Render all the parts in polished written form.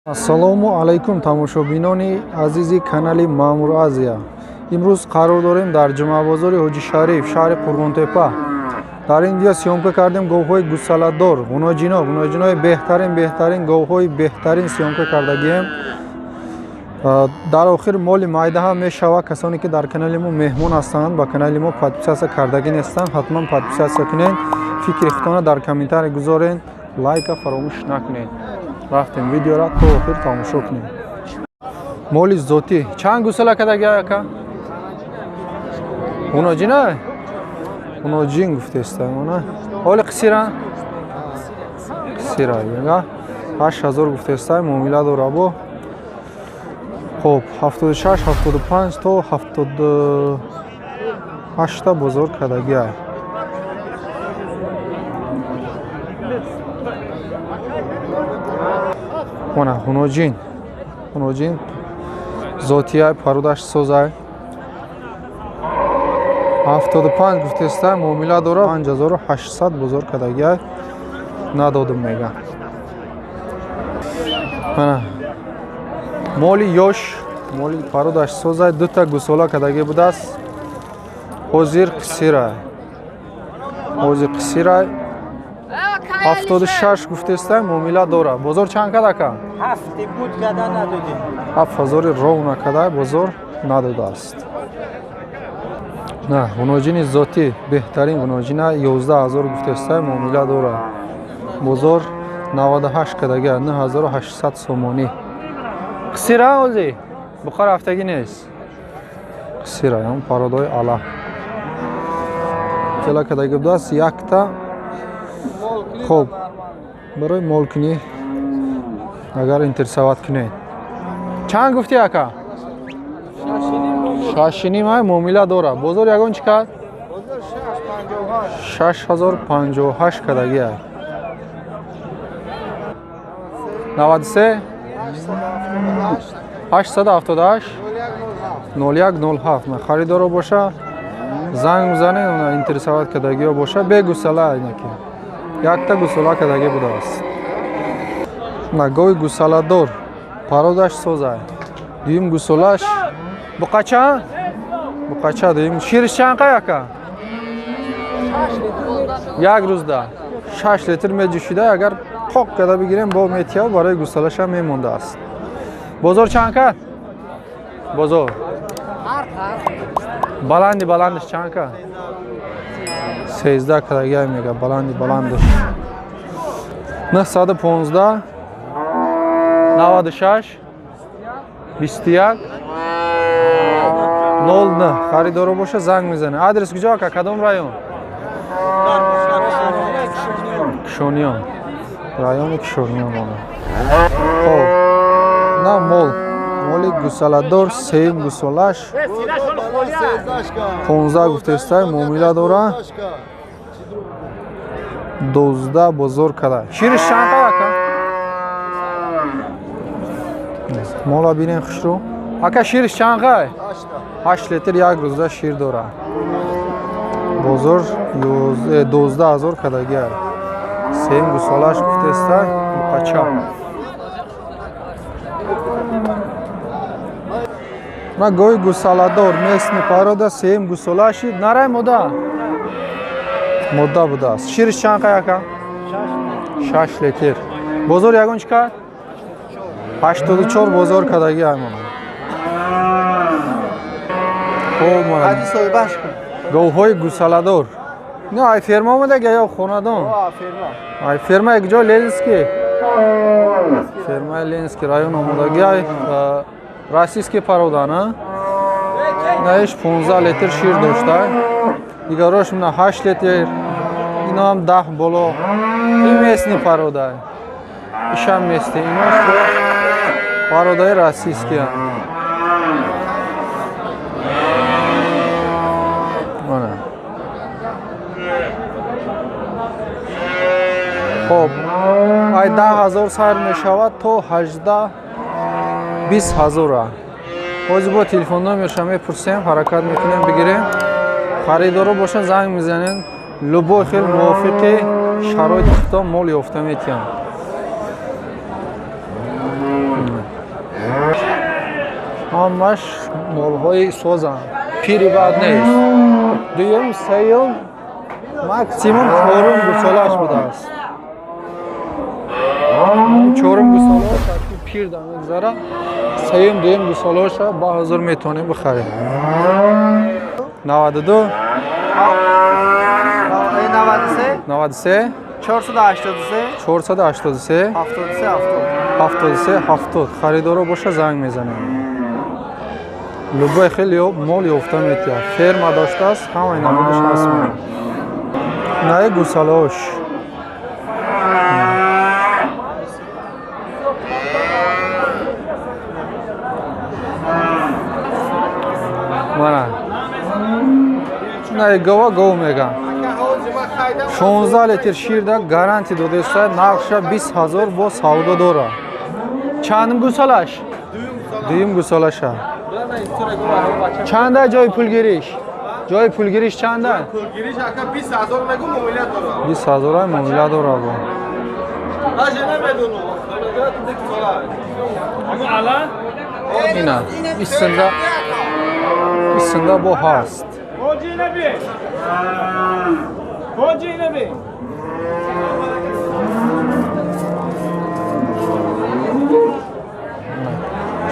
Ассалому алайкум, тамошобинони азизи канали Маъмур Азия. Имрӯз қарор дорем дар ҷумъабозори Ҳоҷи Шариф, шаҳри Қурғонтепа. Дар ин ҷо съёмка кардем говҳои гусаладор, ғуноҷино, ғуноҷинои беҳтарин, беҳтарин говҳои беҳтарин съёмка кардагием. Дар охир моли майда ҳам мешавад. Касоне ки дар канали мо меҳмон ҳастанд, ба канали мо подписаться кардагӣ нестанд, ҳатман подписаться кунед, фикри худтона дар комментарий гузоред, лайка фаромӯш накунед. Рафтем, видеора то охир тамошо кунем. Моли зотӣ чанд гусала кадаги, ака? Ғуноҷина, ғуноҷин гуфтеста. Она ҳоли қисира, қисира 8000 гуфтеста, муомила дора бо. Хоб, 76, 75 то 78-та бозор кардагиа. Она хуноҷин, хуноҷин зотияй, парудаш созай. 75 гуфтеста, муомила дора. 5800 бозор кардагиай, надодум мега. Ана моли ёш, моли парудаш созай, дута гусола кардагӣ будааст, ҳозир қисирай, ҳозир қисирай. 76 гуфтестай, муомила дора. Бозор чанд кад, ака? Ҳафти буд, када надодем. 7000-и ровно кадай, бозор надодааст. На ғуноҷини зотӣ, беҳтарин ғуноҷина, 11 000 гуфтестай, муомила дора. Бозор 98 кадага, 9800 сомонӣ. Қисира ози бухор ҳафтагӣ нест, қисира ҳам пародои ала тела кадаги будааст якта. Хоб, барои молкунӣ агар интересовать кунед. Чанд гуфтӣ, ака? Шашиним ай, муомила дора. Бозор ягон чӣ кард? 6058 кадаги ай. 93 878 0107. Харидоро боша, занг мезанед. Она интересовать кардагиҳо боша, бегусала, айнаки якта гусола кардагӣ будааст. На гови гусаладор, пародаш созай, дуюм гусолаш. Буқача, буқача дуюм. Шириш чанд қай, ака? Як рӯзда 6 литр меҷӯшида. Агар қоқ карда бигирем, бо метия, барои гусолашам мемондааст. Бозор чанд кард? Бозор баланди баландаш чанд кард? 13 кардагиай мега, баланди баландаш. 915 96 21 09. Харидоро боша, занг мезанед. Адрес куҷо, ака? Кадом район? Кишониён, райони Кишониён. Она, хоб, на мол, моли гусаладор, сеюм гусолаш, 15 гуфтестай, муомила дора. 12 бозор када. Шириш чанд қай, ака? Мола бинем хушрӯ. Ака, шириш чанд қай? 8 литр як рӯза шир дора. Бозор 12 000 кадагиай. Сеюм гусолаш гуфтестай, муқача. На гови гусаладор, местный порода, сеюм гусолаши, нарай мода, мода будааст. Шириш чанд қай, ака? 6 литр. Бозор ягон чӣ кард? 84 бозор кардаги аймона. Хоб, говҳои гусаладор. Не, ай ферма омадага ё хонадон? Ай ферма куҷо? Ленинский, фермаи Ленинский район омадаги. Ай российский порода на, наиш 15 литр шир дошта, дигарош на 8 литр, иноам 10 боло. Ин местный порода, ишам местный, инош породаи российский. Ана, хоб, ай 10 000 сар мешавад то 18, 20 ҳазора. Ҳозир бо телефон номерша мепурсем, ҳаракат мекунем бигирем. Харидоро боша, занг мезанем, любой хел мувофиқи шароити худтон мол ёфта метиҳанд. Ҳамаш молҳои созанд. Пири бад нест. Дуюм, сеюм, максимум чорум гусолааш будааст. Чорум гусолааш пир да мегузара. Сеюм, дуюм гусолаашро ба ҳузур метавонем бихарем. 92 93 93 483 483 73 70 73 70. Харидоро боша занг мезанем. Любой хел мол ёфта метиҳад. Ферма доштааст, ҳамаи намудаш ҳаст. Наи гусалаош. Мана. Наи гова гов меган. 16 литр шир да гарантия додеста, нархша 20 ҳазор бо савдо дора. Чандум гусалаш? Дуюм гусалаша. Чанда ҷои пулгириш? Ҷои пулгириш чанда? Пулгириш ака 20 ҳазор мегу муомила дора. 20 ҳазор муомила дора бо. Даже намедонам. Ина истинда бо ҳаст.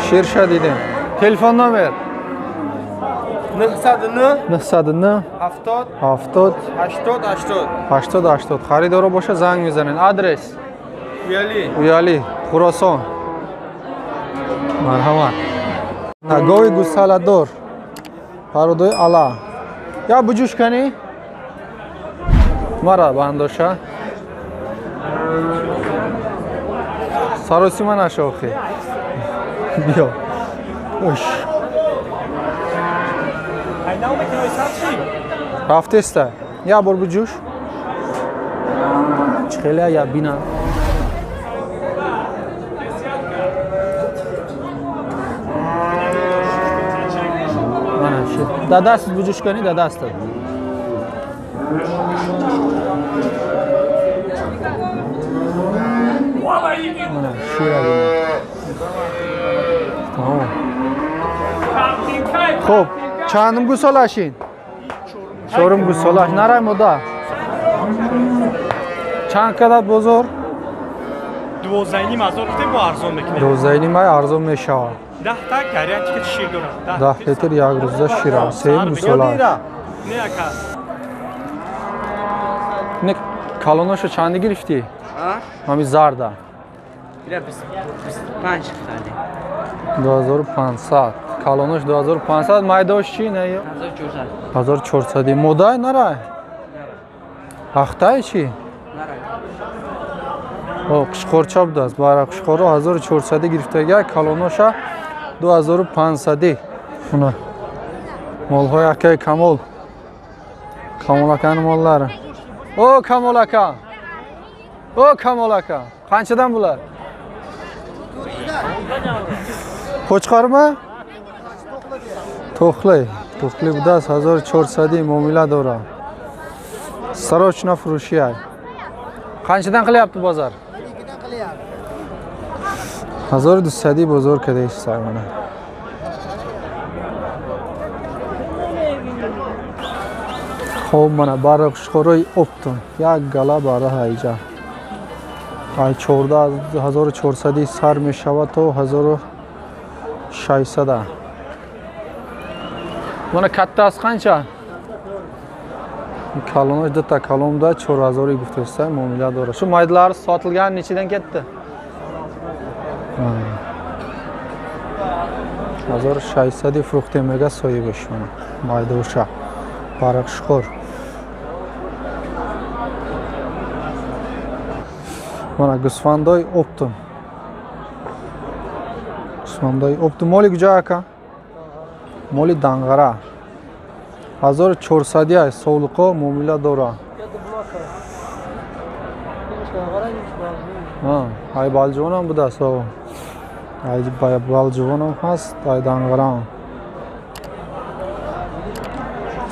Ширша дидем. Телефон номер 909 909 70 70 80 80 80 80. Харидоро боша занг мезанед. Адрес Уяли. Уяли, Хуросон. Марҳамат. Гови гусаладор. Пародои ала. Я буҷуш кани? Мара бандоша. Саросима наша охи. Биё. Ош. Рафтеста. Я бор буҷуш. Чӣ хеле я бина. Мана ши. Да дастат буҷуш кани, да дастат. Мана шира бина. Тамом. Хоб, чандум гусолашин? Чорум гусолаш. Нарай мода. Чанд кадад бозор? 12.5 ҳазор гуфтем, бо арзон мекунем. 12.5 ай арзон мешавад. 10 та гарантия ки шир дорад. 10 литр як рӯза шира. Сеюм гусолаш. Не ака. Не калоноша чанди гирифтӣ? Ҳами зарда. Ира 25 хали. 2500. Калонош 2500, майдош чӣ не ё? 1400. 1400. Модай нарай? Ахтай чӣ? Нарай. О, қушқорча будааст. Бара қушқоро 1400 гирифтага, калоноша 2500. Уна. Молҳои акаи Камол. Камол акани моллари. О, Камол ака. О, Камол ака. Qanchadan bular? Qo'chqormi? To'xli. To'xli будааст 1400 муомила дорад. Срочно фурӯши ай. Qanchadan qilyapti bozor? 1200 бозор кадаист mana. Хоб мана барра қушқорои оптон. Як гала барра ҳайҷа. Ай 14400 сар мешавад то 1600. Мана каттasi qancha? Калонош дута калонда 4000 гуфтаста муомила дорад. Шу maydalari sotilgan nechidan ketdi? 1600 фурӯхтем мега соҳибаш мана. Майдоша. Барақшхор. Мана гӯсфандои оптом. Гӯсфандои оптом моли куҷо ака? Моли Данғара. 1400 ай совлуқо муомила дора. Ай Балҷувонам будааст. Ай Балҷувонам ҳаст, ай Данғараам.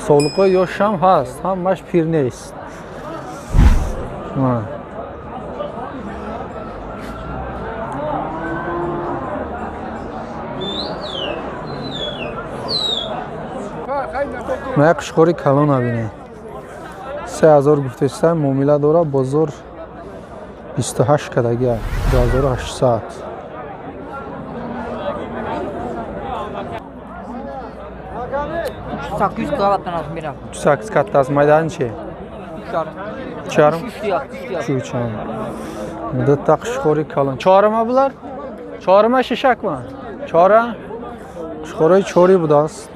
Совлуқои ёшам ҳаст, ҳамаш пир нест. Ма як қушқори калон бинед. 3000 гуфтеста, муомила дора, бозор 28 кадагия, 2800. Sakız kalattan az mira. 38 катта аст. Майдан чи? Чарм? Чучам. Дутта қушқори калон. Чорама булар? Чорама шишакма? Чора? Қушқорои чори будааст.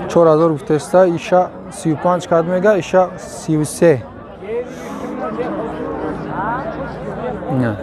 4000 гуфтеста, иша 35 кад мега, иша 33. Не.